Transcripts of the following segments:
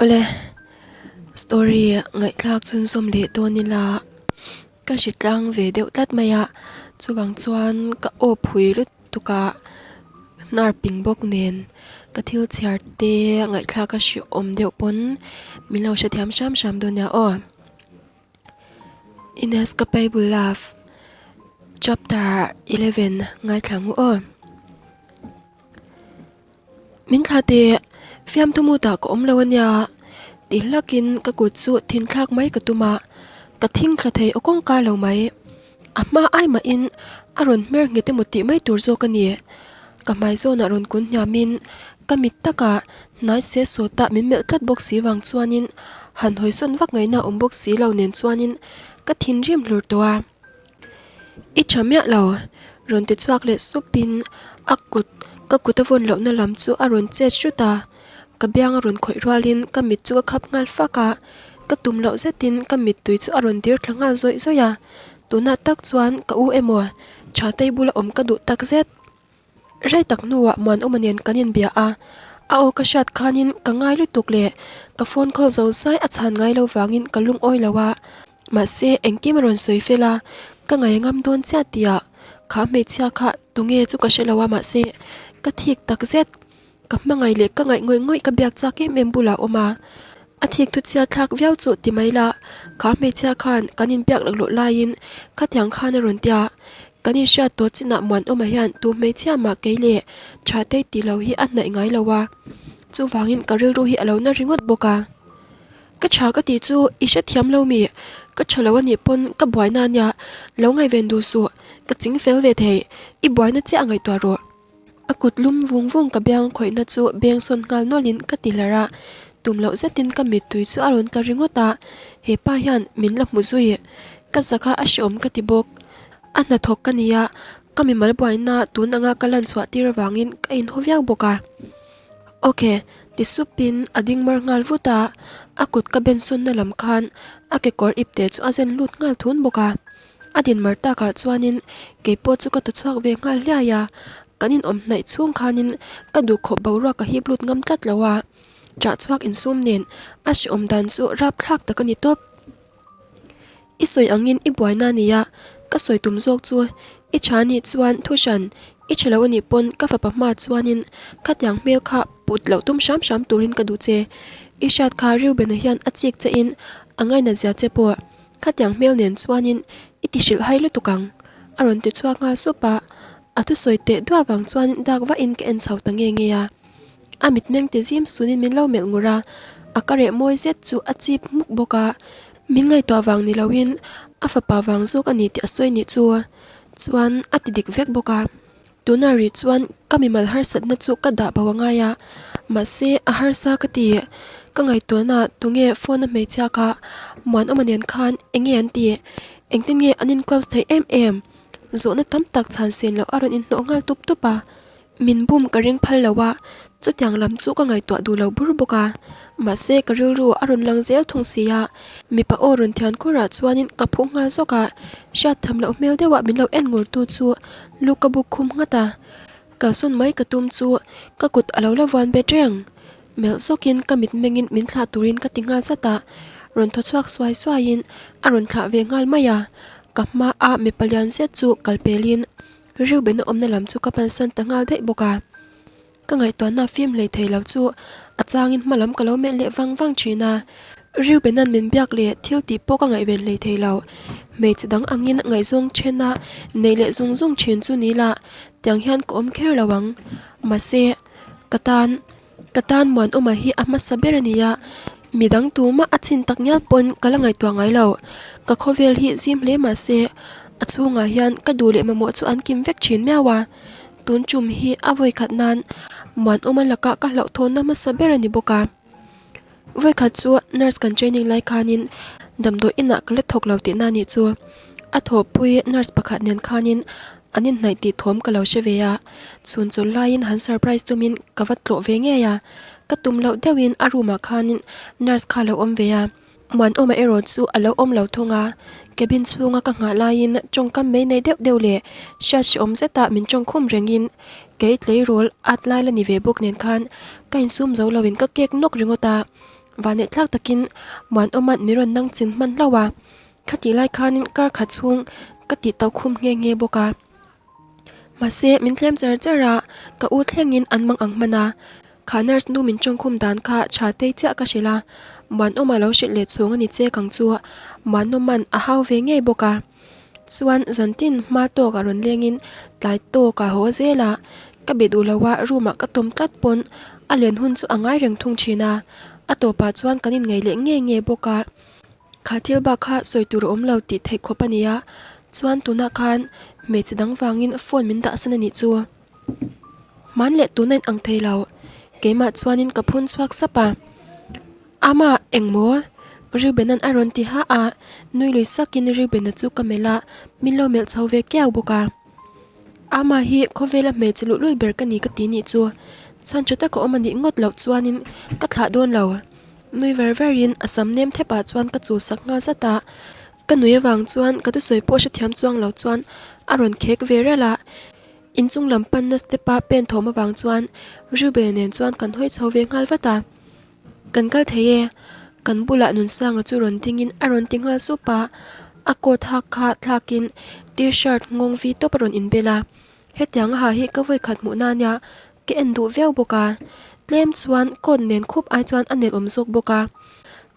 Awle, story ngaihthlak chhunzawm leh dawn ila ka hre tlang ve deuh tlat mai a, chuvang chuan ka aw phui lutuk a hnar ping bawk nen ka thil chhiar te ngaihthlak a hrehawm deuh pawn min lo hrethiam hram hram dawn nia aw. Inescapable Love chapter 11 ngaithla ngu aw. Min thla teh, fiamthu mutah ka awm lo ania ti hlakin ka kut chu thin thlak mai ka tum a, ka thing thla thei aw kawngka lo mai. A hma ai mahin a rawn hmer nghet emaw tih mai tur zawk a ni. Ka hmai zawnah rawn kun hniamin ka mit takah hnai se sawtah min melh tlat bawk si vang chuanin han hawi sawn vak ngaihna a awm bawk si lo nen chuanin ka thinrim hlur tawh a. I tha miah lo, rawn ti chhuak leh supin a kut ka kut a vawn lohna lam chu a rawn chet hrut a, ka biang a rawn khawih rualin ka mit chu ka khap nghal fak a, ka tum loh zetin ka mittui chu a rawn dir thla nghal zawih zawih a, tunah tak chuan ka u emaw tha tei bula awm ka duh tak zet. Rei tak hnuah Muanawma nen kan inbia a, a aw ka hriat khanin ka ngai lutuk leh ka phone call zo zai a chhan ngai lo vangin ka lungawi lo a, mahse engkim a rawn sawi fel a, ka ngaih ngam dawn chiah tihah kha hmeichhia kha tunge chu ka hre lo a mahse ka thik tak zet. Ka hmangaih leh ka ngaih ngawih ngawih ka biak chak em em bulah a awm a, a thik thu chhiat thlak viau chu ti mai la, kha hmeichhia khan kan inbiak laklawh laiin khatiang khan a rawn tia, kan inhriat tawh chinah Muanawma hian tu hmeichhia mah kei leh tha tei ti lo hi a hnaih ngai lo a, chuvangin ka rilru hi a lo na ringawt bawk a. Ka tha ka tih chu i hrethiam lo mi, ka tha lo anih pawn ka buaina ania lo ngaihven duh suh, ka ching fel ve thei, i buaina chiah a ngaihtuah rawh. A kut lum vung vung ka biang khawihna chu beng sawn nghal nawlhin ka ti hlar a, tum loh zetin ka mittui chu a rawn tla ringawt a, he pa hian min la hmu zui. Ka zak a, a hreawm ka ti bawk. A hnathawk ka ni a, ka mimal buaina tun anga ka lan chhuah tir avangin ka inhaw viau bawk a. Ok, ti supin a ding mar nghal vut a, a kut ka ben sawnna lam khan a kekawr ipte chu a zen lut nghal thun bawk a. A dinmar takah chuanin kei pawh chu ka ta chhuak ve nghal hliai a, kan inawm hnaih chhung khanin ka duhkhawp boruak ka hip lut ngam tlat lo a, ṭah chhuak insum nen a hrehawm dan chu rapthlak tak a ni tawp. I sawi angin i buaina a nia, ka sawi tum zawk chu i ṭha anih chuan thu hran i ṭha lo anih pawn ka fapa hma chuanin khatiang hmel kha put loh tum hram hram turin ka duh che. I hriat kha Reuben-a hian a chik chein a ngainat zia che pawh. Khatiang hmel nen chuanin i ti hrilh hai lutuk ang, a rawn ti chhuak nghal sup a, a thusawi teh duah vang chuan dak vahin ka en chho ta nge nge a. A mitmeng ti zim sunin min lo melh ngur a, a ka reh mawi zet chu a chip hmuk bawk a, min ngaihtuah vang ni loin a fapa vang zawk a ni tih a sawi nih chu chuan a ti dik vek bawk a. Tuna rih chuan ka mimal harsatna chu ka dah bo a ngai a, mahse a harsa ka ti. Ka ngaihtuahna tunge phone a hmeichhia kha Muanawma nen khan eng nge an ti? Engtin nge an in close theih em em? Zawhna tam tak chhan sen loh a rawn inhnawh nghal tup tup a. Min bum ka ring phal lo a, chutiang lam chu ka ngaihtuah duh lo bur bawk a. Mahse ka rilru a rawn lang zel thung si a, mipa aw rawn thian khurah chuanin ka phuh nghal zawk a, hriat tham loh hmel deuhah min lo en ngur tu chu lu ka buk khum nghat a, kalsawn mai ka tum chu ka kut a lo la vuan bet reng. Melh zawkin ka mit mengin min thlah turin ka ti nghal zat a, rawn thaw chhuak suai suaiin a rawn thlah ve nghal mai a, ka hmaa mipa lian zet chu kal pelin Reuben a awmna lam chu ka pansan ta nghal daih bawk a. Ka ngaihtuahna fim hlei thei lo chu a changin hma lam ka lo melh leh vang vang thin a, Reubena'n min biak leh thil tih pawh ka ngaihven hlei thei lo. Hmeichhe dang angin ngaihzawng thena neih leh zung zung thin chu ni la, tiang hian ka awm kher lo ang. Mahse, ka tan, ka tan Muanawma hi a hmasa ber a ni a, midang tumah a chin tak ngial pawn ka la ngaihtuah ngai lo. Ka khawvel hi zim hle mahse, a chhungah hian ka duh leh mamawh chu an kim vek thin miau a. Tun tum hi a vawikhat nan Muanawma lakah ka hlauhthawnna hmasa ber a ni bawk a. Vawikhat chu nurse kan training lai khanin damdawi inah ka la thawk lo tihna a nih chu. A thawhpui nurse pakhat nen khanin an inhnaih tih thawm ka lo hre ve a, chhun chawlh laiin han surprise tumin ka va tlawh ve ngei a. Ka tum loh deuhin a room ah khanin nurse kha a lo awm ve a. Muanawma erawh chu a lo awm lo thung a, cabin chhunga ka nghah laiin tawngkam mai nei deuh deuh leh hriat hrehawm zeta min tawngkhum rengin kei tleirawl at lai la ni ve bawk nen khan ka insum zo loin ka kek nawk ringawt a. Vannehthlak takin Muanawma'n min rawn nang chin hman hlauh a, khatih lai khanin kar khat chhung ka tih tauh khum nghe nghe bawk a. Mahse, min tlem char char a, ka u thlengin an mang ang hman a. Kha nurse nu min tawngkhum dan kha tha tei chiah ka hrilh a, Muanawma lo hrilh leh chhung a ni che kang chu Muanawma'n a hau ve ngei bawk a. Chuan zantin hma tawkah rawn lengin tlai tawkah haw zel a, ka be duh lo a, room ah ka tawm tlat pawn a len hun chu a ngai reng thung thin a, a tawpah chuan kan inngaih leh nge nge bawk a. Kha thil bak kha sawi tur a awm lo tih theih khawp a ni a, chuan tunah khan hmeichhe dang vangin phone min dahsan a nih chu. Hman leh tuna in ang thei lo, keimah chuanin ka phun chhuak sap a. Ama, engmaw? Reuben-a'n a rawn ti ha a, nui lui sakin Reuben-a chu ka melh a, min lo melh chho ve kiau bawk a. Ama hi khawvela hmeichhe luhlul ber ka ni ka ti nih chu, chhan tha taka awm a nih ngawt loh chuanin ka thlah dawn lo. Nui ver verin a sam nem thepah chuan ka chul sak nghal zat a, ka nui avang chuan ka thusawi pawh hrethiam chuang lo chuan a rawn khek ve ralh a. Inchung lam panna step-a pen thawm avang chuan Reuben-a nen chuan kan hawi chho ve nghal vat a. Kan kal thei e, kan bulah Nunsanga chu rawn dingin a rawn ti nghal sup a, a coat hak kha thlakin t-shirt nghawng vi tawp a rawn inbel a, hetiang a ha hi ka vawikhat hmuh na nia ka en duh viau bawk a, tlem chuan coat nen khup ai chuan a nelawm zawk bawk a,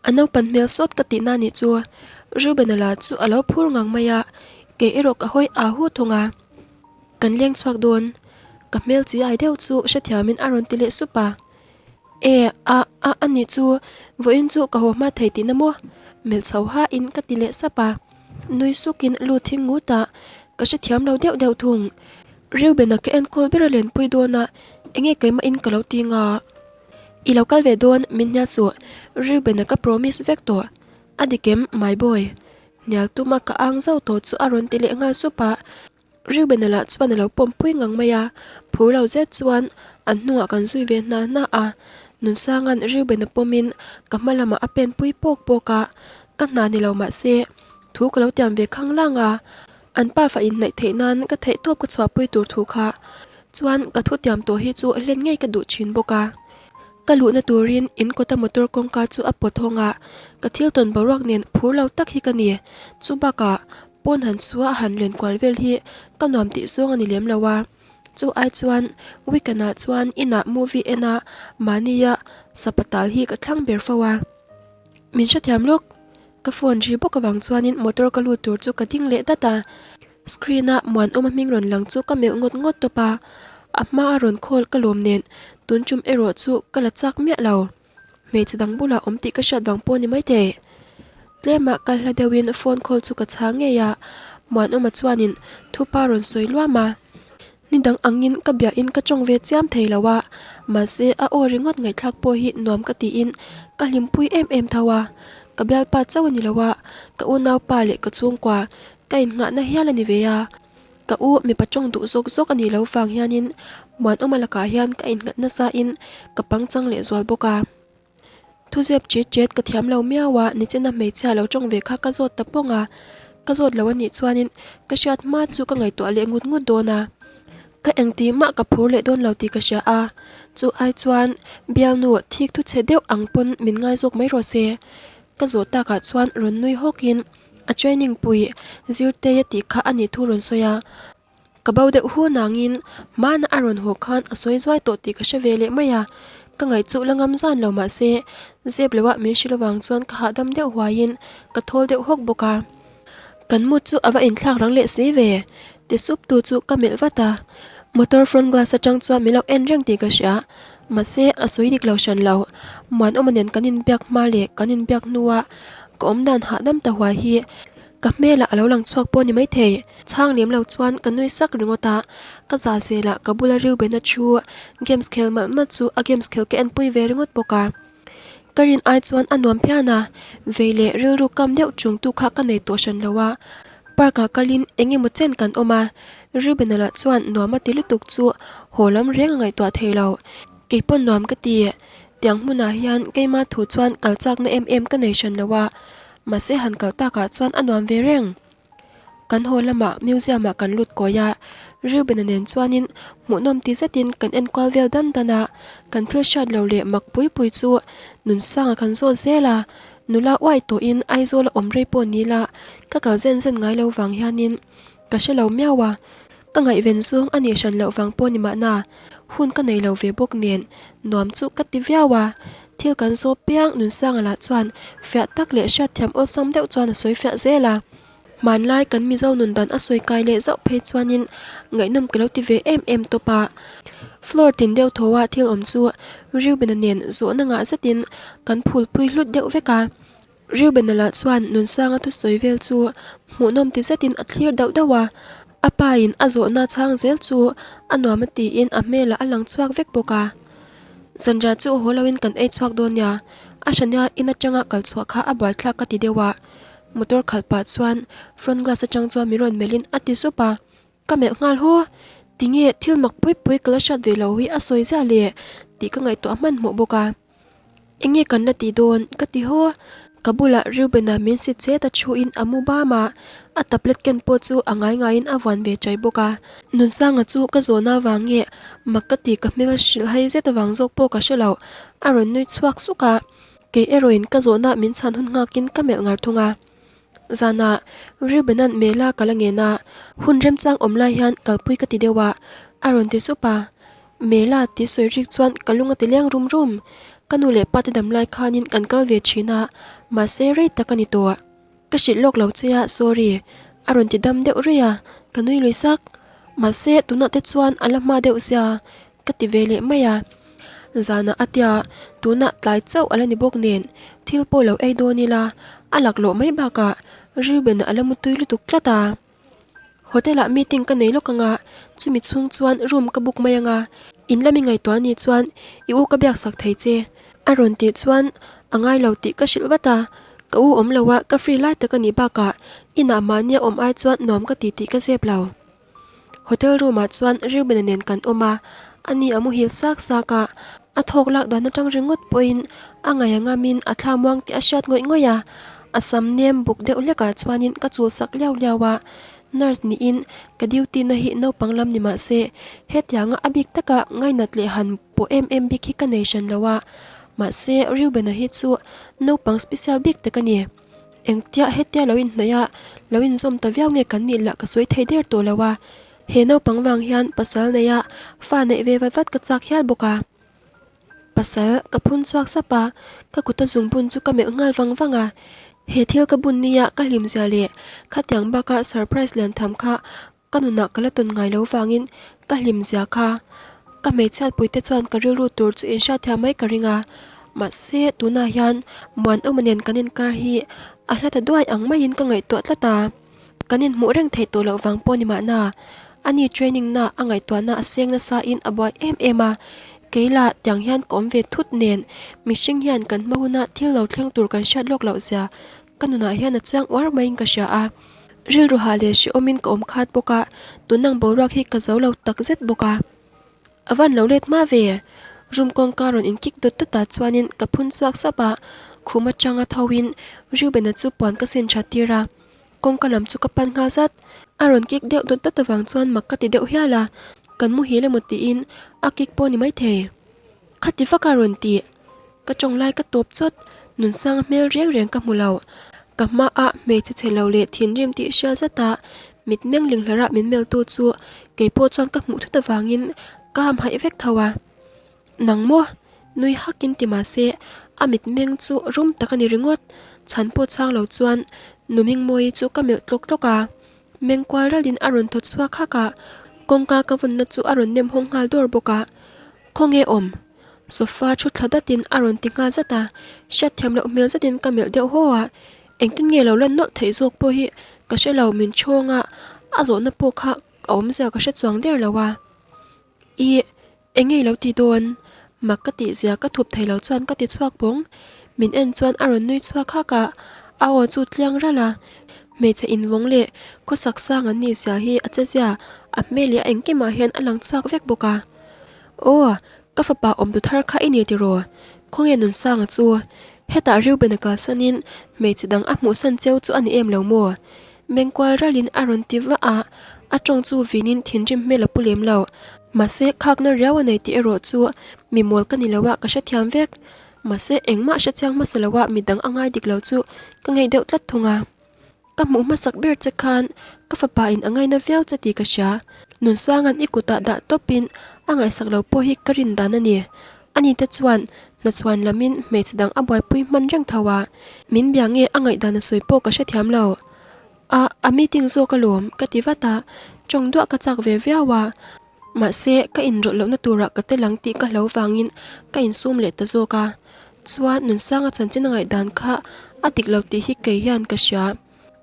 a naupan hmel sawt ka tihna nih chu Reuben-a lah chu a lo phur ngang mai a, kei erawh ka hawi aa hu thung a. Kan leng chhuak dawn, ka hmel chi ai deuh chu hrethiamin a rawn ti leh sup a. E, a, a, a nih chu, vawiin chu ka haw hma thei tihna maw? Melh chho hain ka ti leh sap a, nui sukin lu thing ngut a, ka hrethiam lo deuh deuh thung. Reuben-a ka enkawl ber a lenpui dawn a, enge keimahin ka lo ti nga? I lo kal ve dawn, min hnial suh, Reuben-a ka promise vek tawh. A dik em, my boy? Hnial tuma ka ang zauh tawh chu a rawn ti leh nghal sup a. Reuben-a lah chuan a lo pawmpui ngang mai a, phur lo zet chuan an hnungah kan zui ve hna hna a. Nunsanga'n Reuben-a pawmin ka hma lamah a pen pui pawk pawk a, ka hna ni lo mah se thu ka lo tiam ve khang lang a, an pa fa inhnaih theih nan ka theihtawp ka chhuahpui tur thu kha chuan ka thu tiam tawh hi chu hlen ngei ka duh thin bawk a. Ka luhna turin in kawta motor kawngka chu a pawt hawng a, ka thil tawn boruak nen phur lo tak hi ka ni. Chu bakah pawn han chhuah han len kual vel hi ka nuam tih zawng a ni lem lo a. Chu ai chuan weekend ah chuan inah movie en a mahnia sapatal hi ka thlang ber fo a. Min hrethiam lawk. Ka phone ri bawk avang chuanin motor ka lut tur chu ka ding leh dat a. Screen a Muanawma hming rawn lang chu ka melh ngawt ngawt tawp a, a hma a rawn call ka lawm nen tun tum erawh chu ka la chak miah lo. Hmeichhe dang bulah awm tih ka hriat vang pawh a ni maithei. Tlemah kal hla deuhin phone call chu ka chhang ngei a, Muanawma chuanin thupa rawn sawi luam a. Ni dang angin ka biahin ka tawng ve chiam thei lo a, mahse a aw ringawt ngaihthlak pawh hi nuam ka tiin ka hlimpui em em tho a. Ka bialpa chauh a ni lo a, ka unaupa leh ka chhungkua ka innghahna hial a ni ve a. Ka u mipa tawng duh zawk zawk a nih loh vang hianin Muanawma lakah hian ka innghat nasa in ka pangchang leh zual bawk a. Thuzep chet chet ka thiam lo miau a, nichina hmeichhia lo tawng ve kha ka zawt ta pawng a, ka zawt lo a nih chuanin ka hriat hma chu ka ngaihtuah leh ngut ngut dawn a, ka engti mah ka phur leh dawn lo tih ka hria a, chu ai chuan bialnu thik thu chhe deuh ang pawn min ngai zawk mai rawh se. Ka zawh takah chuan rawn nui hawkin a training pui Zirtei a tih kha a nih thu rawn sawi a. Ka bo deuh hu nangin hmana a rawn haw khan a sawi zuai tawh tih ka hre ve leh mai a, ka ngaihchuh la ngam zan lo mah se zep loh ah min hrilh avang chuan ka hahdam deuh huaiin ka thawl deuh hawk bawk a. Kan mut chu a va inthlak rang leh si ve, ti sup tu chu ka melh vat a, motor front glass atang chuan min lo en reng tih ka hria, mahse a sawi dik lo hran lo, Muanawma nen kan inbiak hma leh kan inbiak hnua ka awmdan hahdam ta huai hi Ka hmelah a lo lang chhuak pawh a ni maithei. Chhang lem lo chuan ka nui sak ringawt a, ka za zelah ka bula Reuben-a thu games khel malh malh chu a games khel ka enpui ve ringawt bawk a. Ka rin ai chuan a nuam phian a, vei leh rilru kam deuh chung tu kha ka nei tawh hran lo a. Park ah kalin eng emaw chen kan awm a, Reuben-a lah chuan nuam a ti lutuk chu haw lam reng a ngaihtuah thei lo. Kei pawn nuam ka ti, tiang hmunah hian keima thu chuan kal chakna em em ka nei hran lo a, Mahse han kal takah chuan a nuam ve reng. Kan haw lamah museum ah kan lut kawi a, Reuben-a nen chuanin hmuhnawm ti zetin kan enkual vel dan dan a, kan thil hriat lo leh mak pui pui chu Nunsanga kan zawt zel a, nula uai tawhin Aizawl a awm rei pawh ni la ka kal zen zen ngai lo vang hianin ka hre lo miau a, ka ngaihven zawng a nih hran loh vang pawh ni mahna hun ka nei lo ve bawk nen nuam chu ka ti viau a, thil kan zawh piang Nunsanga lah chuan fiah tak leh hriatthiam awlsam deuh chuan a sawi fiah zel a. Hmanlai kan Mizo nun dan a sawi kai leh zauh phei chuanin ngaihnawm ka lo ti ve em em tawp a. Floor tin deuh thaw a thil awm chu Reuben-a nen zawhna ngah zetin kan phulpui hlut deuh vek a. Reuben-a lah chuan Nunsanga thusawi vel chu hmuhnawm ti zetin a thlir dauh dauh a. A pa in a zawhna chhang zel chu a nuam a tiin a hmelah a lang chhuak vek bawk a. Zanriah chu haw loin kan ei chhuak dawn nia, a hrania in atanga kal chhuah kha a buaithlak ka ti deuh a. Motor khalh pah chuan front glass atang chuan min rawn melhin a ti sup a, ka melh nghal haw. Tinge thil mak pui pui ka la hriat ve lo hi a sawi ziah le tih ka ngaihtuah hmanhmawh bawk a. Enge kan la tih dawn ka ti haw. Ka bulah Reuben-a min sit chet a thuin a mu bam a, a tablet ken pawh chu a ngai ngaiin a vuan ve chai bawk a. Nunsanga chu ka zawhna avang nge mak ka ti ka hmel hrilh hai zet avang zawk pawh ka hre lo, a rawn nui chhuak suk a. Kei erawhin ka zawhna min chhan hun nghakin ka melh ngar thung a. Zanah Reuben-a'n Mela ka la ngen a, hun remchang awm lai hian kalpui ka ti deuh a, a rawn ti sup a. Mela tih sawi rik chuan ka lung a ti leng rum rum. Ka nu leh pa te dam lai khanin kan kal ve thin a, mahse rei tak a ni tawh. Ka hrilh lawk lo che a, sorry, a rawn ti dam deuh ruih a, ka nui lui sak. Mahse tunah te chuan a la hma deuh sia, ka ti ve leh mai a. Zanah a tia, tunah tlai chauh a la ni bawk nen, thil pawh lo ei dawn ila, a laklawh mai bakah Reuben a la mutui lutuk tlat a. Hotel ah meeting ka nei lawk anga, chumi chhung chuan room ka book mai anga, in lami ngaihtuah anih chuan i u ka biak sak thei che. A rawn tih chuan a ngai lo tih ka hrilh vat a, ka u awm lo a, ka free lai tak anih bakah inah mahnia awm ai chuan nuam ka ti tih ka zep lo. Hotel room ah chuan Reuben-a nen kan awm a, ani a muhil sak sak a, a thawk lak dan atang ringawt pawhin a ngaih a ngamin a thla muang tih a hriat ngawih ngawih a, a sam nem buk deuh hlek ah chuanin ka chul sak liau liau a, nurse niin ka duty na hi naupang lam ni mah se hetianga a bik taka ngainat leh han pawh em em bik hi ka nei hran lo a, mahse Reuben-a hi chu naupang special bik tak a ni. Engtia hetia lo inhnaih a, lo inzawm ta viau nge kan nih lah ka sawi thei der tawh lo a. He naupang vang hian pasal neih a, fa neih ve vat vat ka chak hial bawk a. Pasal ka phun chhuak sap a, ka kuta zungbun chu ka melh nghal vang vang a. He thil ka bun nia ka hlim zia leh khatiang baka surprise lian tham kha Ka nunah ka la tawn ngai lo vangin ka hlim zia kha. Ka hmeichhiatpuite chuan ka rilru tur chu inhriatthiam mai ka ring a, mahse tunah hian Muanawma nen kan inkar hi a hla ta duai ang maiin ka ngaihtuah tlat a. Kan inhmuh reng theih tawh loh vang pawh ni mahna, ani training na a ngaihtuahna a seng nasa in a buai em em a, kei lah tiang hian ka awm ve thut nen mihring hian kan hma huna thil lo thleng tur kan hriat lawk loh zia ka nunah hian a chiang uar maiin ka hria a. Rilru hah leh hrehawmin ka awm khat bawk a, tunang boruak hi ka zo lo tak zet bawk a. A van lo let hma ve? Room kawngka rawn in kik dawt dawt ah chuanin ka phun chhuak sap a, khum atanga tho in Reuben-a chu puan ka sin that tir a, kawngka lam chu ka pan nghal zat. A rawn kik deuh dawt dawt avang chuan mak ka ti deuh hial a, kan muhil emaw tiin a kik pawh ni maithei. Khati vak a rawn ti. Ka tawng lai ka tawp chawt, Nunsanga hmel reng reng ka hmu lo. Ka hmaah hmeichhe chhe lo leh thinrim tih hria zata mitmeng linghlarah min meltu chu kei pawh chuan ka hmuh thut avangin ka hamhaih vek tho a. Nang maw? Nui hakin ti mah se a mitmeng chu rum tak a ni ringawt. Chhan pawh chhang lo chuan Numingmawii chu ka melh tlawk tlawk a. Mengkual ralin a rawn thaw chhuak hak a, kawngka ka vawnna chu a rawn nem hawng nghal dawr bawk a. Khawnge awm? Sofa thu thla datin a rawn ti nghal zat a, hriatthiam loh hmel zetin ka melh deuh haw a, engtin nge lo lan nawlh theih zawk pawh hi ka hre lo min chhawng a, a zawhna pawh kha a awmzia ka hre chuang der lo a. Ih, eng nge i lo ti dawn? Mak ka tih zia ka thup thei lo chuan ka ti chhuak bawng. Min en chuan a rawn nui chhuak hak a, a aw chu tliang ralh a, hmeichhe invawng leh khawsak sang an nih zia hi a che zia, a hmel leh a engkimah hian a lang chhuak vek bawk a. Aw, ka fapa awmtu thar kha i ni tiraw? Khawnge Nunsanga chu? Hetah Reuben-a kalsanin hmeichhe dang a hmuhsan cheu chu a ni em lo maw? Mengkual ralin a rawn ti vah a, A tawng chu vinin thinrim hmel a pu lem lo. Mahse, khakna riau a nei tih erawh chu mi mawl ka ni lo a, ka hrethiam vek. Mahse, engmah hrechiang hmasa lo a midang a ngai dik lo chu ka ngei deuh tlat thung a. Ka hmuh hmasak ber che khan ka fapa in a ngaina viau che tih ka hria. Nunsanga'n i kutah dah tawpin a ngaihsak lo pawh hi ka rin dan a ni. Ani te chuan hnachuan lamin hmeichhe dang a buaipui hman reng tho a, min bia nge a ngaihdan a sawi pawh ka hrethiam lo. A, a meeting zawk alawm ka ti vat a, tawng duah ka chak ve viau a. Mahse, ka inrawlh lohna turah ka tel ang tih ka hlo vangin ka insum leh ta zawk a. Chuan Nunsanga chanchin a ngaihdan kha a dik lo tih hi kei hian ka hria.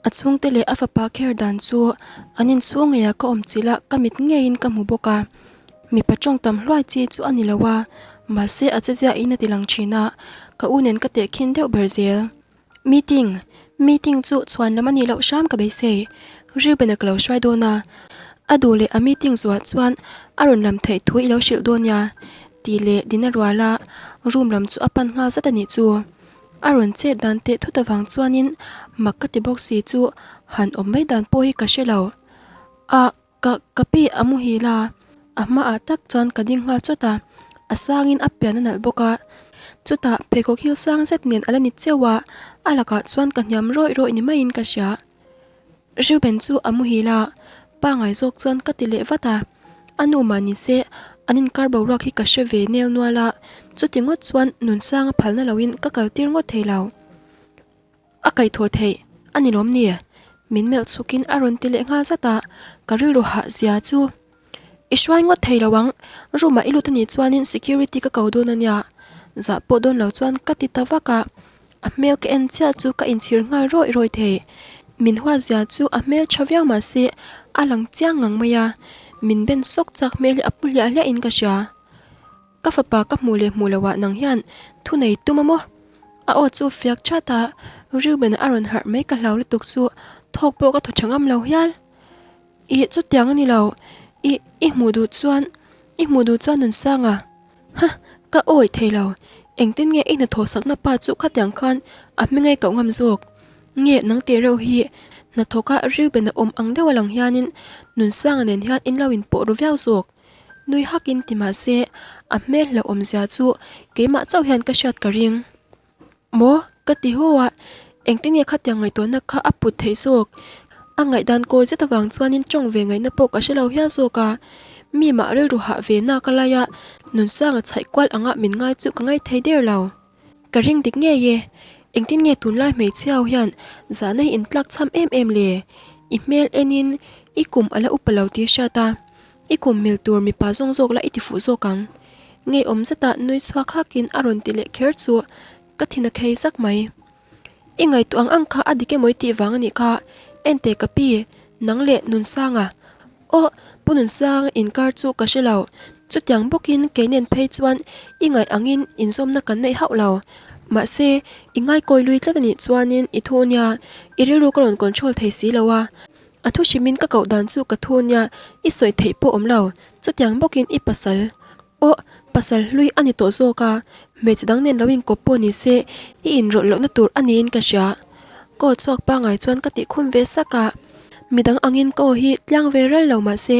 A chhungte leh a fapa kher dan chu an inchhung ngeiah ka awm chilh a, ka mit ngeiin ka hmu bawk a. Mipa tawng tam hluai chi chu a ni lo a, mahse a che ziahin a ti lang thin a, ka u nen ka tehkhin deuh ber zel. Meeting, Meeting chu chhuan lam a nih loh hram ka beisei. Reuben-a ka lo hruai dawn a, a duh leh a meeting zuah chuan a rawn lam theih thu i lo hrilh dawn nia tih leh din a rual a, room lam chu a pan nghal zat a nih chu. A rawn chet dan teh thut avang chuanin mak ka ti bawk si chu han awm mai dan pawh hi ka hre lo. A. Ka ka pi a muhil a, a hmaah tak chuan ka ding nghal chawt a, a sangin a pian a nalh bawk a, chutah pheikhawk hil sang zet nen a la ni cheu a, a lakah chuan ka hniam rawih rawih ni maiin ka hria. Reuben chu a muhil a, pangai zawk chuan ka ti leh vat a, a nu mah ni se an inkar boruak hi ka hre ve nel nual a, chuti ngawt chuan Nunsanga phalna loin ka kaltir ngawt thei lo. A kaihthawh theih a ni lawm ni? Min melh chhukin a rawn ti leh nghal zat a, ka rilru hah zia chu i hruai ngawt thei lo ang, room ah i lut a nih chuanin security ka ko dawn a nia, zah pawh dawn lo chuan ka ti ta vak a, a hmel ka en chiah chu ka inchhir nghal rawih rawih thei. Min huat zia chu a hmel tha viau mahse a lang chiang ngang mai a, min ben sawk chak hmel hi a pu hliah hliah in ka hria. Ka fapa ka hmuh leh hmuh loh ah nang hian thu nei tum a maw? A aw chu fiak chat a, Reuben a rawn harh mai ka hlau lutuk chu thawk pawh ka thaw tha ngam lo hial. Ih chutiang a ni lo, ih i hmuh duh chuan i hmuh duh chuan Nunsanga. Huh ka awih thei lo, engtin nge i hnathawh sakna pa chu khatiang khan a hming a i koh ngam zawk? Nge nang tih reuh hi hnathawk a Reuben a awm ang deuh a lang hianin Nunsanga nen hian in lo inpawh ru viau zawk. Nui hakin ti mah se, a hmel hlauhawm zia chu keimah chauh hian ka hriat ka ring. Maw? Ka ti haw a, engtin nge khatiang ngaihtuahna kha a put theih zawk? A ngaihdan kawi zet avang chuanin tawng ve ngaihna pawh ka hre lo hial zawk a, mi mah rilru hah ve nak a lai a, Nunsanga chhaih kual anga min ngai chu ka ngaithei der lo. Ka ring dik ngei e, engtin nge tunlai hmeichhia ho hian zahna hi in tlak chham em em le? I hmel enin i kum a la upa lo tih hriat a, i kum mil tur mipa zawng zawk la i ti fuh zawk ang. Ngeiawm zeta nui chhuak hakin a rawn ti leh kher chu ka thin a khei zak mai. I ngaihtuah ang ang kha a dik emaw i tih vang a nih kha, enteh ka pi, nang leh Nunsanga. Aw, Pu Nunsanga inkar chu ka hre lo, chutiang bawkin kei nen phei chuan i ngaih angin inzawmna kan neih hauh lo. Mahse, i ngaikawi lui tlat a nih chuanin i thu nia, i rilru ka rawn control thei si lo a. A thu hrimin ka koh dan chu ka thu nia, i sawi theih pawh awm lo, chutiang bawkin i pasal. Aw, pasal hlui a ni tawh zawk a, hmeichhe dang nen lo inkawp pawh ni se i inrawlh lohna tur a niin ka hria. Ka aw chhuak pangai chuan ka tih khum ve sak a, midang angin ka aw hi tliang ve ral lo mah se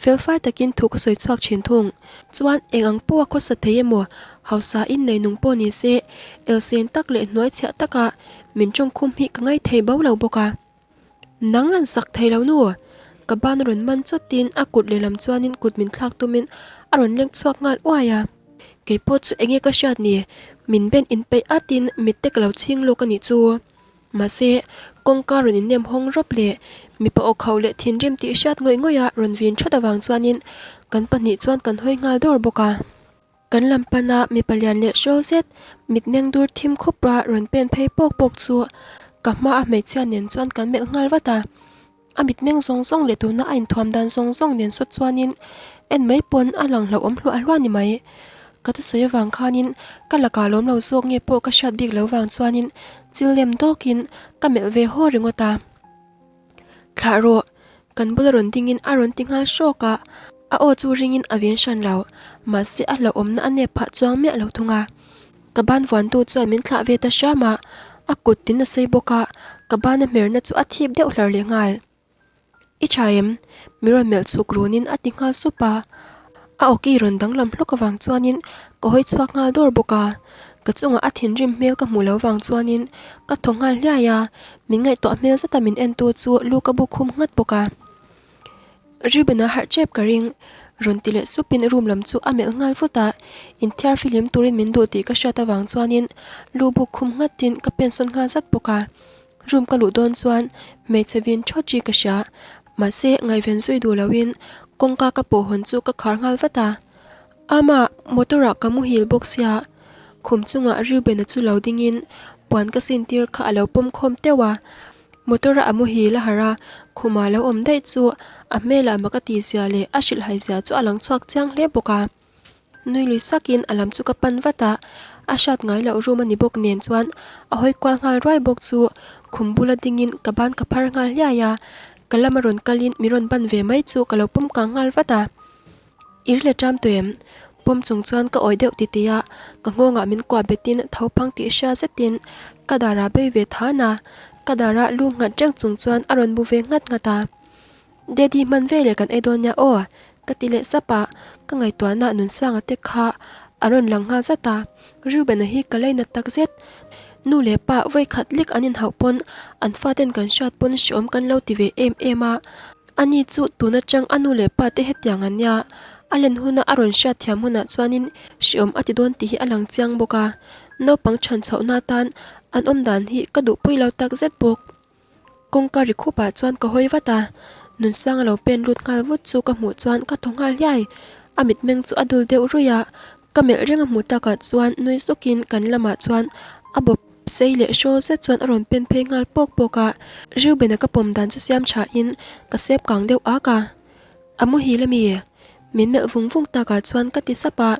felfai takin thu ka sawi chhuak thin thung. Chuan eng ang pawha khawsa thei emaw, hausa in nei nung pawh ni se, elsen tak leh hnuaichhiah taka min tawngkhum hi ka ngaithei bo lo bawk a. Nang an sak thei lo nu! Ka ban a rawn man chawtin a kut lehlam chuanin kut min thlak tumin a rawn leng chhuak nghal uai a. Kei pawh chu enge ka hriat ni? Min ben inpeih atin mitte ka lo chhing lawk a nih chu. Mahse, kawngka rawn innem hawng rawp leh mipa aw khauh leh thinrim tih hriat ngawih ngawih a rawn vin thawt avang chuanin kan pahnih chuan kan hawi nghal dawr bawk a. Kan lam pana mipa lian leh hrawl zet, mitmeng dur thim khup ra rawn pen phei pawk pawk chu ka hma a hmeichhia nen chuan kan melh nghal vat a. A mitmeng zawng zawng leh tuna a inthuam dan zawng zawng nen sawt chuanin en mai pawn a lang hlauhawm hluah hluah ni mai. Ka thusawi avang khanin ka lakah lawm lo zawk nge pawh ka hriat bik lo vang chuanin chil lem dawkin ka melh ve haw ringawt a. Thlah rawh! Kan bula rawn dingin a rawn ti nghal hrawk a, a aw chu ringin a vin hran lo, mahse a hlauhawmna a nep phah chuang miah lo thung a. Ka ban vuantu chuan min thlah ve ta hram a, a kut tin a sei bawk a, ka bana hmerna chu a thip deuh hlar leh nghal. I tha em? Mi rawn melh chhuk runin a ti nghal sup a. A awki rawn danglam hlawk avang chuanin ka hawi chhuak nghal dawr bawk a. Ka chungah a thinrim hmel ka hmuh lo vang chuanin ka thaw nghal hliai a, min ngaihtuah hmel zeta min entu chu lu ka buk khum nghat bawk a. Reuben-a harh tep ka ring, rawn ti leh supin room lam chu a melh nghal vut a, inthiar fihlim turin min duh tih ka hriat avang chuanin lu buk khum nghatin ka pensawn nghal zat bawk a. Room ka luh dawn chuan hmeichhe vin thawt ri ka hria, mahse ngaihven zui duh loin kawngka ka pawh hawn chu ka khar nghal vat a. Ama motor ah ka muhil bawk sia, khum chungah Reuben-a chu lo dingin puan ka sin tir kha a lo pawm khawm teuh a. Motor a a muhil a harh a, khumah lo awm daih chu a hmelah mak a tih zia leh a hrilhhai zia chu a lang chhuak chiang hle bawk a. Nui lui sakin a lam chu ka pan vat a, a hriat ngai loh room a ni bawk nen chuan a hawi kual nghal ruai bawk chu khum bula dingin ka ban ka phar nghal hliai a, ka lama rawn kalin mi rawn ban ve mai chu ka lo pawm kang nghal vat a. I ri leh ṭam tawh em? Pawm chung chuan ka awih deuh titih a, ka nghawngah min kuah betin tho phang tih hria zetin ka darah bei ve than a, ka darah lu nghat reng chung chuan a rawn bu ve nghat nghat a. Daddy hman veleh kan ei dawn nia aw ka ti leh sap a, ka ngaihtuahna Nunsanga te kha a rawn lang nghal zat a, Reuben-a hi ka lei nat tak zet. Nu leh pa vawi khat lek an inhauh pawn an faten kan hriat pawn hreawm kan lo ti ve em em a, ani chu tun atang a nu leh pa te hetiang an nia, a len huna a rawn hriat thiam hunah chuanin hreawm a ti dawn tih hi a lang chiang bawk a, naupang chhan chhohna atan an awm dan hi ka duhpui lo tak zet bawk. Kawngka ri khup ah chuan ka hawi vat a, Nunsanga lo pen lut nghal vut chu ka hmuh chuan ka thaw nghal hliai. A mitmeng chu a dul deuh ruih a, ka melh reng a hmuh takah chuan nui sukin kan lamah chuan a bawp sei leh hrawl zet chuan a rawn pen phei nghal pawk pawk a, Reuben-a ka pawm dan chu siam tha in ka sep kang deuh ak a. A muhil ami? Min melh vung vung takah chuan ka ti sap a.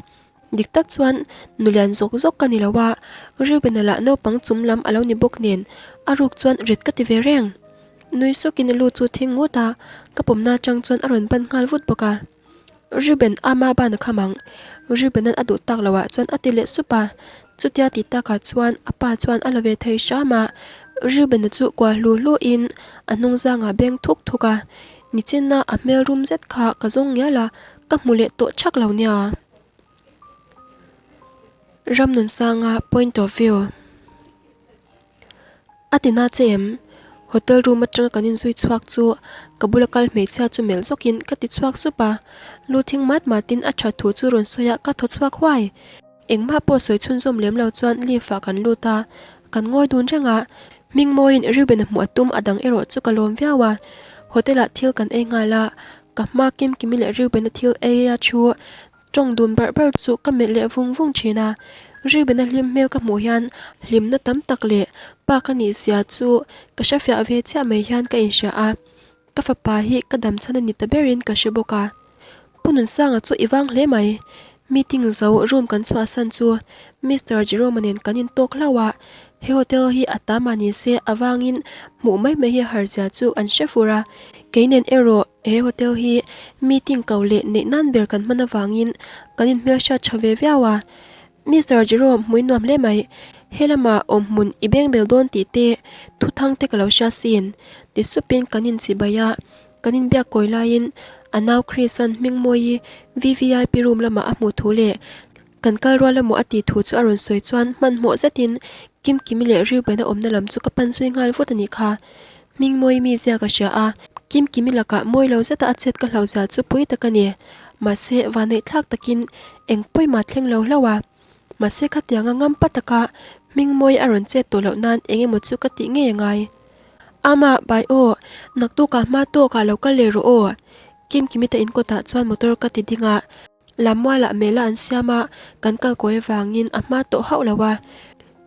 Dik tak chuan nu lian zawk zawk ka ni lo a, Reuben-a lah naupang chum lam a lo ni bawk nen a ruk chuan rit ka ti ve reng. Nui sukin a lu chu thing ngut a, ka pawmna atang chuan a rawn ban nghal vut bawk a. Reuben ama ban a kham ang, Reuben-a'n a duh tak loh ah chuan a ti leh sup a, chutia ti takah chuan a pa chuan a la ve thei hram a, Reuben-a chu kuah hlu hlu in a hnung zangah beng thuk thuk a, nichinna a hmel rum zet kha ka zawng ngial a, ka hmu leh tawh thak lo nia. Ramnunsanga point of view A ti na che em? Hotel room atanga kan inzui chhuak chu ka bula kal hmeichhia chu melh zawkin ka ti chhuak sup a, lu thing mat matin a that thu chu rawn sawi a ka thaw chhuak huai. Engmah pawh sawi chhunzawm lem lo chuan lift ah kan lut a, kan ngawi dun reng a, hming mawiin Reuben a hmuh a tum a dang erawh chu ka lawm viau a, hotel ah thil kan ei nghal a, Ka hma Kimkimi leh Reuben-a thil ei a thu tawng dun barh barh chu ka melh leh vung vung thin a. Reuben-a hlim hmel ka hmuh hian hlimna tam tak leh pa ka nih zia chu ka hrefiah ve chiah mai hian ka inhria a. Ka fapa hi ka dam chhan a ni ta berin ka hre bawk a. Pu Nunsanga chu i vang hle mai. Meeting zo room kan chhuahsan chu Mister Jerome-a nen kan intawk hlauh a. He hotel hi a ta mah ni se avangin hmuh mai mai hi har zia chu an hre fur a. Kei nen erawh he hotel hi meeting ko leh neih nan ber kan hman avangin kan inhmelhriat tha ve viau a. Mister Jerome hmui nuam hle mai. He lamah awm hmun i beng bel dawn tih te thu thang te ka lo hria sin. Ti supin kan inchibai a. Kan inbiak kawi laiin a nau Chris-a'n Hmingmawii VVIP room lamah a hmuh thu leh kan kal rual emaw a tih thu chu a rawn sawi chuan hmanhmawh zetin Kimkimi leh Reuben-a awmna lam chu ka pan zui nghal vut a nih kha. Hmingmawii mizia ka hria a, Kimkimi lakah mawi lo zeta a chet ka hlauh zia chu pui tak a ni. Mahse, vanneih thlak takin eng pawimah thleng lo hlauh a. Mahse khatianga ngampa taka Hmingmawii a rawn chet tawh loh nan eng emaw chu ka tih ngei a ngai. Ama, bai aw, naktukah hma tawkah lo kal leh rawh aw. Kimkimi te inkawtah chuan motor ka ti ding a, Lammualah mela an siam a, kan kal kawi avangin a hma tawh hauh lo a.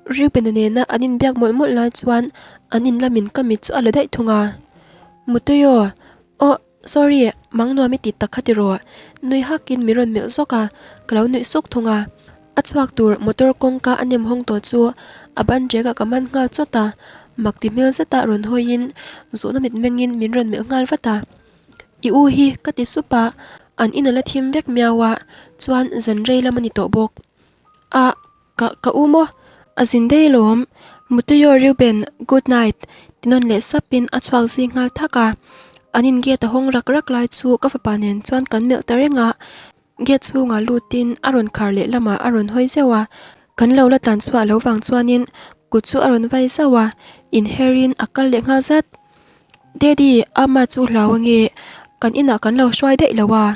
Reuben-a nena an inbiak mawlh mawlh lai chuan an inlamin ka mit chu a la daih thung a. Mutui aw, aw. Sorry, mang nuam i ti tak kha tiraw? Nui hakin min rawn melh zawk a, ka lo nuih suk thung a. A chhuak tur motor kawngka a nem hawng tawh chu a ban rek ah ka man nghal chawt a, mak ti hmel zeta rawn hawiin zawhna mitmengin min rawn melh nghal vat a. I u hi ka ti sup a, an in a la thim vek miau a, chuan zan rei lam a ni tawh bawk. A. Ka ka u maw? A zin daih alawm. Mutuio Reuben, good night, ti nawn leh sapin a chhuak zui nghal thak a. An in gate a hawng rak rak lai chu ka fapa nen chuan kan melh ta reng a, gate chhungah lutin a rawn khar leh lamah a rawn hawi zeuh a, kan lo la tlan chhuah lo vang chuanin kut chu a rawn vai zauh a, inherin a kal leh nghal zat. Daddy, Amma chu hlau ange, kan inah kan lo hruai daih lo a,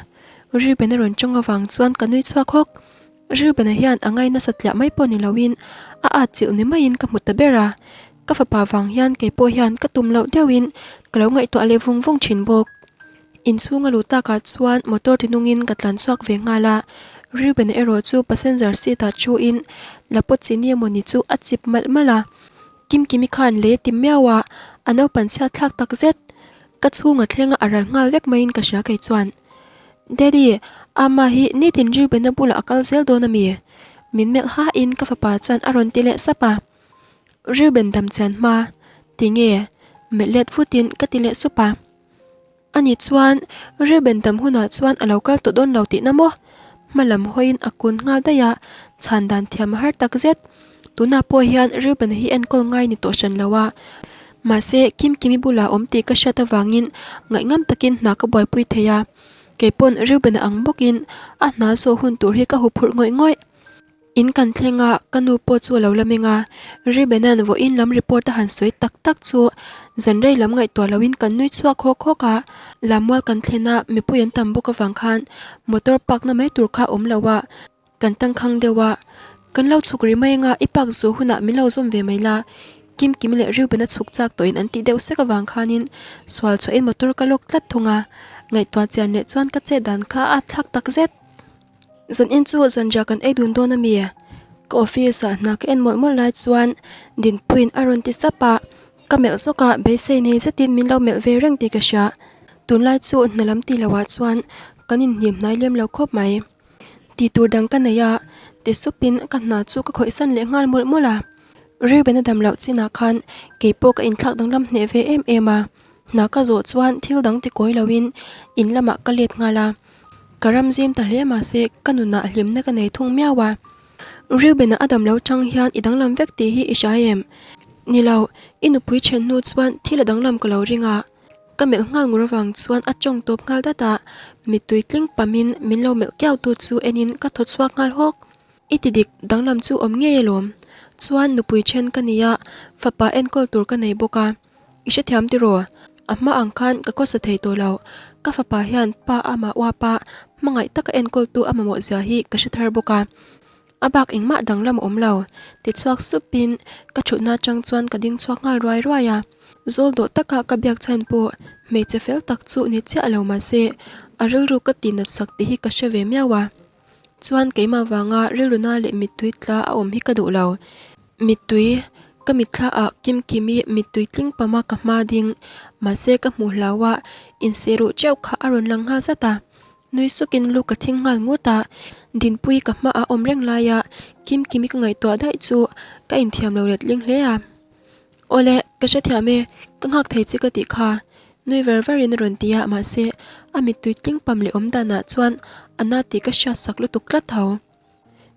Reuben a rawn tawng avang chuan ka nui chhuak hawk. Reuben-a hian a ngai nasa tliah mai pawh ni loin a at chilh ni maiin ka hmu ta ber a, ka fapa vang hian kei pawh hian ka tum loh deuhin ka lo ngaihtuah leh vung vung thin bawk. Inchhung a luh takah chuan motor ti nungin ka tlan chhuak ve nghal a, Reuben-a erawh chu passenger seat-ah thuin lapawt chini emawni chu a chip malh malh a, Kimkimi khan lei a ti miau a, a naupan chhiat thlak tak zet. Ka chhunga thlenga a ral nghal vek maiin ka hria kei chuan. Daddy, Amma hi nitin Reuben-a bulah a kal zel dawn a mi? Min melh hain ka fapa chuan a rawn ti leh sap a. Reuben dam chian hma, tinge? Melh let vutin ka ti leh sup a. Ani chuan Reuben dam hunah chuan a lo kal tawh dawn lo tihna maw? Hma lam hawiin a kun nghal daih a, chhan dan thiam a har tak zet. Tunah pawh hian Reuben-a hi enkawl ngai ni tawh hran lo a. Mahse, Kimkimi bulah awm tih ka hriat avangin ngaihngam takin hna ka buaipui thei a. Kei pawn Reuben-a ang bawkin a hna zawh hun tur hi ka huphurh ngawih ngawih. In kan thleng a, ka nu pawh chu a lo la meng a. Reuben-a'n vawiin lam report a han sawi tak tak chu zan rei lam ngaihtuah loin kan nui chhuak hawk hawk a. Lammual kan thlen a, mipui an tam bawk avang khan motor park na mai tur kha a awm lo a. Kan tangkhang deuh a, kan lo chhuk ri mai anga i park zawh hunah min lo zawm ve mai la, Kimkimi leh Reuben-a chhuk chak tawhin an tih deuh sek avang khanin sual chhuahin motor ka lawk tlat thung a, ngaihtuah chian leh chuan ka chet dan kha a thlak tak zet. Zan in chu zanriah kan ei dun dawn a mi? Ka office ah hna ka en mawlh mawlh lai chuan Dinpuiin a rawn ti sap a, ka melh zawk a, beisei nei zetin min lo melh ve reng tih ka hria. Tunlai chu hna lam tih loh ah chuan kan inhnim hnai lem lo khawp mai. Tih tur dang ka nei a, ti supin ka hna chu ka khawihsan leh nghal mawlh mawlh a. Reuben a dam loh chinah khan kei pawh ka inthlak danglam hneh ve em em a. Hna ka zawh chuan thil dang ti kawi loin in lamah ka let nghal a. Ka ram zim ta hle mahse ka nunah hlimna ka nei thung miau a. Reuben-a a dam lo chang hian i danglam vek tih hi i hria em? Ni lo, i nupui then hnu chuan thil a danglam ka lo ring a. Ka melh nghal ngur avang chuan a tawng tawp nghal dat a, mittui tling pamin min lo melh kiau tu chu enin ka thaw chhuak nghal hawk. I ti dik, danglam chu awm ngei alawm. Chuan nupui then ka nia, fapa enkawl tur ka nei bawk a. I hrethiam tiraw? A hma ang khan ka khawsa thei tawh lo. Ka fapa hian pa amah uapa hmangaih taka enkawl tu a mamawh zia hi ka hre thar bawk a. A bak engmah danglam a awm lo. Tichhuak supin ka thutna atang chuan ka ding chhuak nghal ruai ruai a. Zawl dawh taka ka biak chhan pawh hmeichhe fel tak chu ni chiah lo mahse a rilru ka tih nat sak tih hi ka hre ve miau a. Chuan keimah vanga rilru na leh mittui tla a awm hi ka duh lo. Mittui, ka mitthla ah Kimkimi mittui tling pam a ka hma ding mahse ka hmuh hlau a inseh ruh teuh kha a rawn lang nghal zat a. Nui sukin lu ka thing nghal ngut a, Dinpuii ka hmaah awm reng laia Kimkimi ka ngaihtuah daih chu ka inthiam lo letling hle a. Awle, ka hrethiam e, ka nghak thei che ka tih kha. Nui ver verin a rawn ti a, mahse a mittui tling pam leh awm danah chuan a na tih ka hriat sak lutuk tlat tho.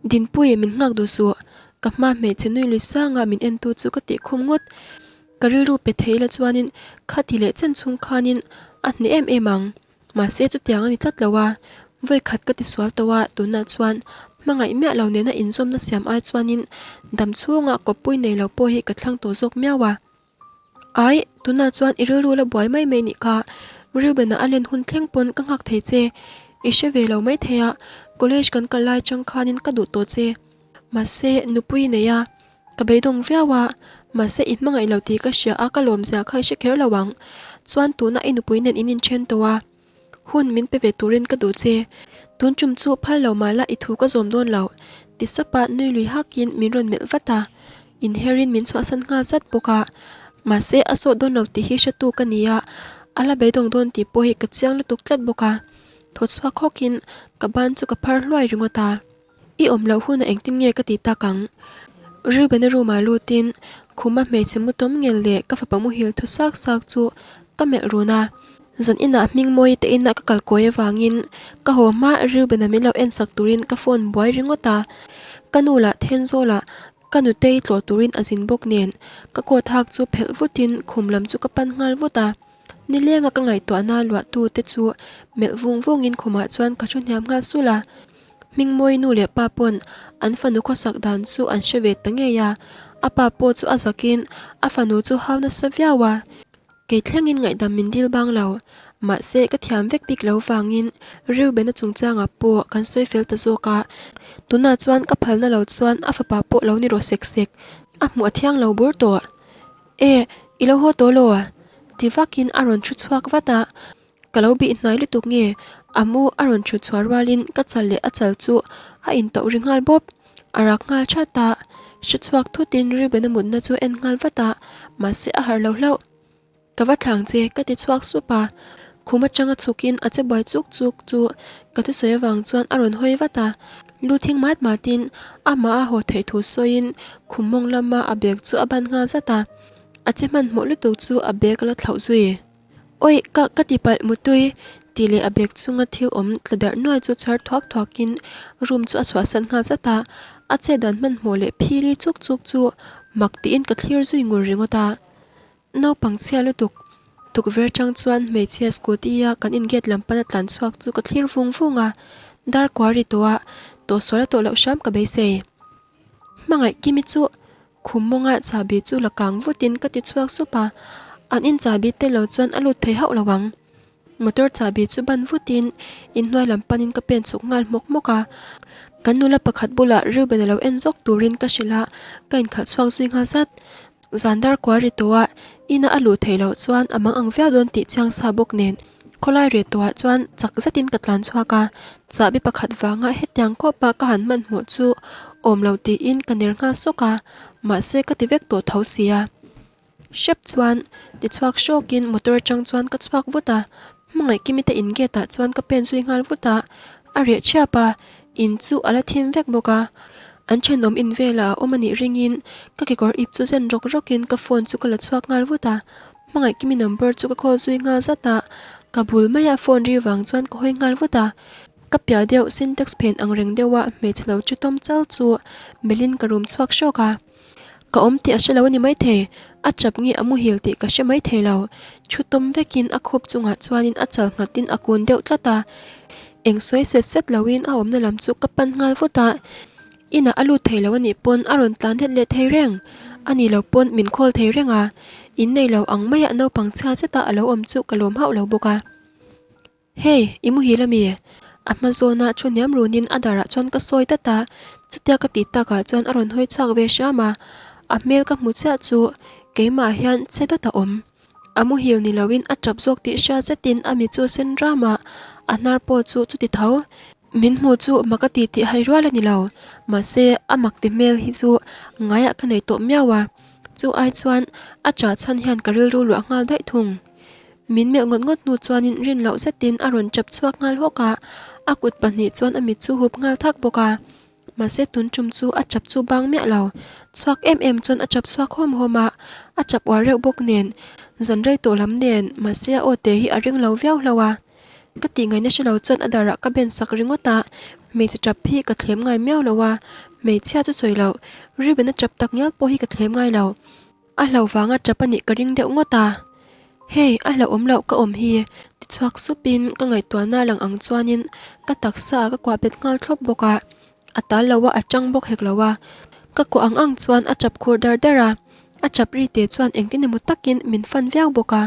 Dinpuii min nghak duh suh, ka hma hmeichhe nui lui sanga min entu chu ka tih khum ngawt. Ka rilru pe thei la chuanin khati leh chen chhung khanin a hneh em em ang. Mahse chutiang a ni tlat lo a, vawi khat ka tisual tawh a, tunah chuan hmangaih miah lo nena inzawmna siam ai chuanin dam chhunga kawppui nei lo pawh hi ka thlang tawh zawk miau a. Ai, tunah chuan i rilru la buai mai mai nih kha, Reuben-a a len hun thleng pawn ka nghak thei che, i hre ve lo mai thei a, college kan kal lai chang khanin ka duh tawh che. Mahse, nupui i nei a, ka beidawng viau a, mahse i hmangaih lo tih ka hria a, ka lawmzia kha i hre kher lo ang. Chuan tuna i nupui nen in inthen tawh a, hun min pe ve turin ka duh che. Tun tum chu phal lo mah la i thu ka zawm dawn lo, ti sapa nui lui hakin min rawn melh vat a, inherin min chhuahsan nghal zat bawk a. Mahse, a sawh dawn lo tih hi hretu ka ni a, a la beidawng dawn tih pawh hi ka chiang lutuk tlat bawk a. Thaw chhuak hawkin ka ban chu ka phar hluai ringawt a. I awm loh hunah engtin nge ka ti tak ang? Reuben-a room-ah lutin khuma hmeichhe mu tawm ngel leh ka fapa muhil thu sak sak chu ka melh run a. Zan inah hming mawi te inah ka kal kawi avangin ka haw hma Reuben-a min lo en sak turin ka phone buai ringawt a. Ka nu lah Thenzawlah ka nutei tlawh turin a zin bawk nen ka coat hak chu phelh vutin khum lam chu ka pan nghal vut a. Nilenga ka ngaihtuahna luahtu te chu melh vung vungin khumah chuan ka thu hniam nghal sul a. Hmingmawi nu leh pa pawn an fanu khawsak dan chu an hre ve ta ngei a, a pa pawh chu a zakin a fanu chu hau nasa viau a. Kei thlengin ngaihdam min dil bang lo, mahse ka thiam vek bik lo vangin Reubena chungchangah pawh kan sawi fel ta zawk a, tunah chuan ka phalna lo chuan a fapa pawh lo ni rawh sek sek, a hmuh a thiang lo bur tawh. E, i lo haw tawh law? ti vakin a rawn thu chhuak vat a, ka lo bih hnai lutuk nge a mu a rawn thu chhuah rualin ka chal leh a chal chu a intauh ri nghal bawp. A rak nghal that a, hre chhuak thutin Reuben-a mutna chu en nghal vat a, mahse a harh lo hlauh. Ka va thlang che, ka ti chhuak sup a. Khum atanga chhukin a che buai chuk chuk chu ka thusawi avang chuan a rawn hawi vat a. Lu thing mat matin amah a haw theih thu sawiin khum mawng lama a bag chu a ban nghal zat a. A che hmanhmawh lutuk chu a bag a la thlauh zui. Awi, ka ka ti palh mutui, tih leh a bag chunga thil awm tla darh nuai chu chhar thuak thuakin room chu a chhuahsan nghal zat a, a chet dan hmanhmawh leh phili chuk chuk chu mak tiin ka thlir zui ngur ringawt a. Naupang chhia lutuk, tukver chang chuan hmeichhia scooty a kan in gate lam pana tlan chhuak chu ka thlir vung vung a, dar kua ri tawh a, tawhsual a tawh loh hram ka beisei. Hmangaih Kimi chu Khum mawnga chahbi chu la kang vutin ka ti chhuak sup a, an in chahbi te lo chuan a lut thei hauh lo ang. Motor chahbi chu ban vutin inhnuai lam panin ka pen chhuk nghal hmawk hmawk a, kan nula pakhat bulah Reuben a lo en zawk turin ka hrilh a, ka inkhalh chhuak zui nghal zat. Zan dar kua ri tawh a, ina a luh theih loh chuan a mang ang viau dawn tih chiang sa bawk nen khawlai reh tawhah chuan chak zetin ka tlan chhuak a, chahbi pakhat vanga hetiang khawpa ka han hmanhmawh chu awm lo tiin ka ner nghal sawk a, mahse ka ti vek tawh tho sia. Hrep chuan ti chhuak hrawkin motor atang chuan ka chhuak vut a, hmangaih Kimi te in gate ah chuan ka pen zui nghal vut a, a reh thiap a, in chu a la thim vek bawk a, an thenawm in velah a awm a nih ringin ka kekawr ip chu zen rawk rawkin ka phone chu ka la chhuak nghal vut a, hmangaih Kimi number chu ka call zui nghal zat a, ka bul maia phone ri vang chuan ka hawi nghal vut a, ka piah deuh syntax phen ang reng deuha hmeichhe lo chu tawm chal chu melhin ka rum chhuak hrawk a. Ka awm tih a hre lo a ni maithei, a chap nge a muhil tih ka hre maithei lo. Thu tawm vekin a khup chungah chuanin a chal nghatin a kun deuh tlat a. Eng sawi set set loin a awmna lam chu ka pan nghal vut a. Inah a lut thei lo a nih pawn a rawn tlan let leh thei reng. A ni lo pawn min call thei reng a. In nei lo ang maia naupang chhia zeta a lo awm chu ka lawm hauh lo bawk a. Hey, i muhil ami? A hma zawna thu hniam runin a darah chuan ka sawi dat a, chutia ka tih takah chuan a rawn hawi chhuak ve hram a, a hmel ka hmu chiah chu keimah hian che dawt a awm. A muhil ni loin a tap zawk tih hria zetin a mi chu sen ram a, a hnar pawh chu chuti tho. Min hmu chu mak a ti tih hai rual a ni lo, mahse a mak ti hmel hi chu ngaiah ka nei tawh miau a, chu ai chuan a chah chhan hian ka rilru luah nghal daih thung. Min melh ngawt ngawt hnu chuanin rin loh zetin a rawn chap chhuak nghal hawk a, a kut pahnih chuan a mit chu hup nghal thak bawk a. Mahse tun tum chu a chap chu bang miah lo. Chhuak em em chuan a chap chhuak hawm hawm a, a chap uar reuh bawk nen, zan rei tawh lam nen, mahse a aw te hi a ring lo viau hlauh a. Ka tih ngaihna hre lo chuan a darah ka ben sak ringawt a, hmeichhe chap hi ka thlem ngai miau lo a, hmeichhia chu sawi loh, Reuben a chap tak ngial pawh hi ka thlem ngai lo. A hlauh vanga tap a nih ka ring deuh ngawt a, Hei, a hlauhawm loh ka awm hi, ti chhuak supin ka ngaihtuahna lang ang chuanin ka taksa ah ka kuah bet nghal thlawp bawk a, a tal lo a, a tang bawk hek lo a, ka kuah ang ang chuan a tap khur dar dar a, a tap ri te chuan engtin emaw takin min fan viau bawk a,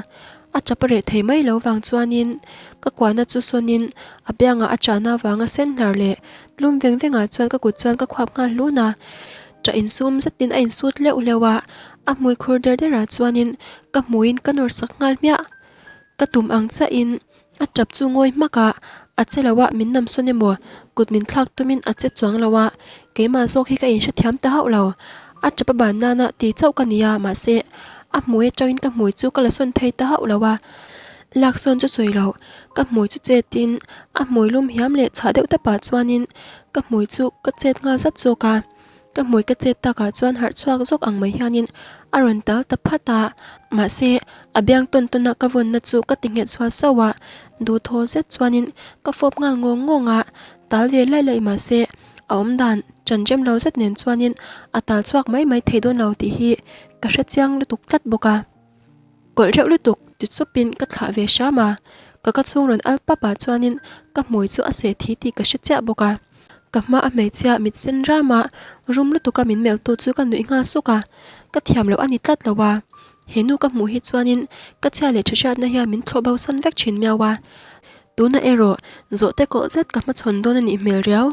a tap a reh thei mai lo vang chuanin ka kuahna chu sawnin a biangah a chahna vanga sen hlar leh tlum veng vengah chuan ka kut chuan ka khuap nghal hlun a. Ṭah insum zetin a insut hleuh hleuh a, a hmui khur der derah chuanin ka hmuiin ka nawr sak nghal hmiah. Ka tum ang chiahin a ṭap chu ngawi hmak a, a che lo a, min nam sawn emaw kut min thlak tumin a che chuang lo a, keimah zawk hi ka inhrethiam ta hauh lo. A ṭap a ban nana ti chauh ka ni a, mahse a hmui aṭangin ka hmui chu ka la sawn thei ta hauh lo a, lak sawn chu sawi loh ka hmui chu chetin a hmui lum hiam leh chhah deuh tepah chuanin ka hmui chu ka chet nghal zat zawk a, ka hmui ka chet takah chuan harh chhuak zawk ang mai hianin a rawn tal ta phat a, mahse a biang tawn tawn a ka vawnna chu ka ti nghet chhual sauh a, duhthaw zet chuanin ka fawp nghal ngawng ngawng a, tal ve laih laih mahse a awm dan ṭan rem lo zet nen chuanin a tal chhuak mai mai thei dawn lo tih hi ka hre chiang lutuk tlat bawk a, kawlh reuh lutuk. Ti chupin ka thlah ve hram a, ka ka chhung rawn al pap ah chuanin ka hmui chu a seh thi tih ka hre chiah bawk a. Ka hma a hmeichhia mit sen ram a, rum lutuk a min melh tu chu ka nuih nghal suk a, ka thiam loh a ni tlat lo a. He nu ka hmuh hi chuanin ka chhia leh tha hriatna hian min thlawh bo san vek thin miau a. Tuna erawh zawhte kawlh zet ka hmachhawn dawn a nih hmel riau.